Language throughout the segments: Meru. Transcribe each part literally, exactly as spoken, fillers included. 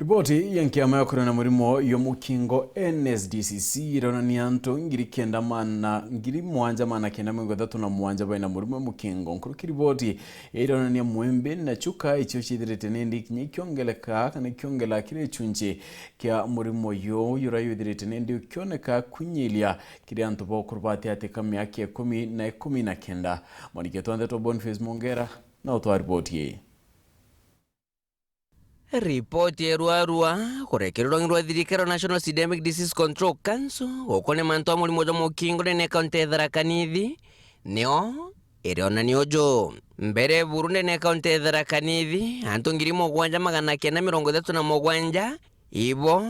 Riboti ya nkiama ya kuria na murimo yo mukingo N S D C C ironania antu ngiri kenda maana, ngiri mwanja maana kenda mirongo ithatu na mwanja baina murimo wa mukingo. Nkuruki riboti ironania Mwembe na Chuka icio ciithirite nindi kinya ikiongeleka kana ikiongela kiri gicunji kia murimo uyu, uyu uria withirite nindi ukioneka kwinyilia kiri antu ba ukuru batiatika miaka ikumi na ikumi na kenda. Mwaniki twa ndeto Boniface Mongera na utwa riboti ii. Ripoti ya ruarua kurekerwa rwang'i rwa thirikari rwa National Syndemic Disease Control Council gukoni mantu a murimo jwa mukingo nene kaunti ya Tharaka Nithi nio irionania uju. Mbere buru nene kaunti ya Tharaka Nithi, antu ngiri mugwanja magana kenda mirongo ithatu na mugwanja ibo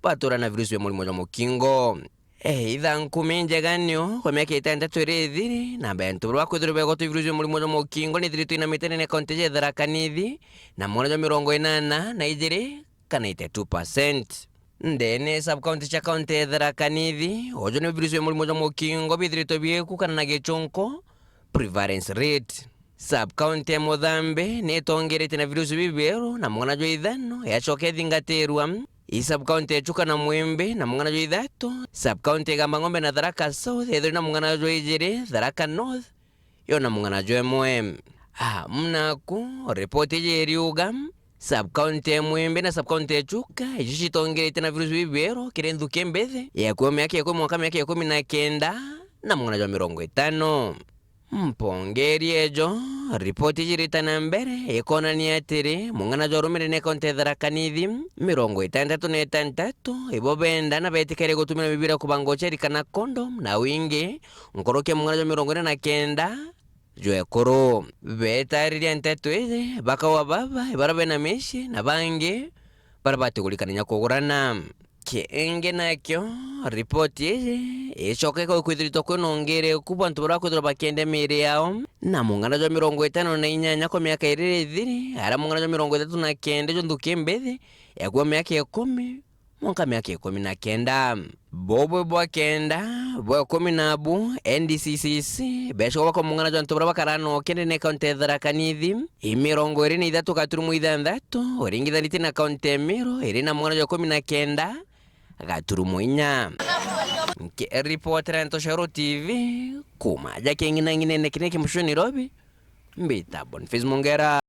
batura na virusi bia murimo jwa mukingo. Either nkumi njega nio kwa miaka itantatu iri ithiri, namba ya antu baria bakwithirwa begotwa virusi bia murimo jwa mukingo ni ithiritwe inamite nene kaunti ya Tharaka Nithi na mung'ana jwa mirongo inana na ijiri kana eighty-two percent. Ndene sub county cia kaunti ya Tharaka Nithi, uju ni virusi bia murimo jwa mukingo bithiritwe biikukana na gichunku, prevalence rate. Sub county ya Muthambi ni itongeretie na virusi bibieru na mung'ana jwa ithano yacoka ithingatirwa. I sub county ya Chuka na Mwimbi na mung'ana jwa ithatu, sub county ya Igamba Ng'ombe na Tharaka South yethirwe na mung'ana jwa ijiri, Tharaka North yo na mung'ana jwa imwe. Ah, munaku, ripoti iji iriuga, sub county ya Mwimbi na sub county ya Chuka icio citongeretie na virusi bibieru kiri nthuki mbithi ya kuuma miaka ikumi mwanka miaka ikumi na kenda na mung'ana jwa mirongo itano. Mpongeri ejo, ripoti iji irita na mbere ikonania atiri mung'ana jwa arume nene kaunti ya Tharaka Nithi, mirongo itantatu na itantatu ibo benda na beetikaire gutumira mibira kubanga uciari kana condom, na wingi nkuruki ya mung'ana jwa mirongo ina na kenda jwa ekuru. Beetariria nteto iji, bakauga baba ibaria bena micii na bangi baria batigurikana inya kugurana. Kingi nakio, ripoti iji icoka ikauga kwithiritwe kwina ungireku bwa antu baria bakwithirwa bakiendia miiri yao, na mung'ana jwa mirongo itano na inyanya kwa miaka iri ithiri, aria mung'ana jwa mirongo ithatu na kenda jwa nthuki mbithi ya kuuma miaka ikumi mwanka miaka ikumi na kenda. Bubwi bwa kenda bwa ikumi nabu, N D C C C becoka bakwa mung'ana jwa antu baria bakaraa nokia ndene ya kaunti ya Tharaka Nithi, i mirongo iri na ithatu gaturumo ithanthatu, uringithanitie na kaunti ya Meru iri na mung'ana jwa ikumi na kenda gaturumo inya. Nkiripotera Ntoshero T V kuuma aja king'inang'inene kiria ki mucii Nairobi, mbita Boniface Mongera.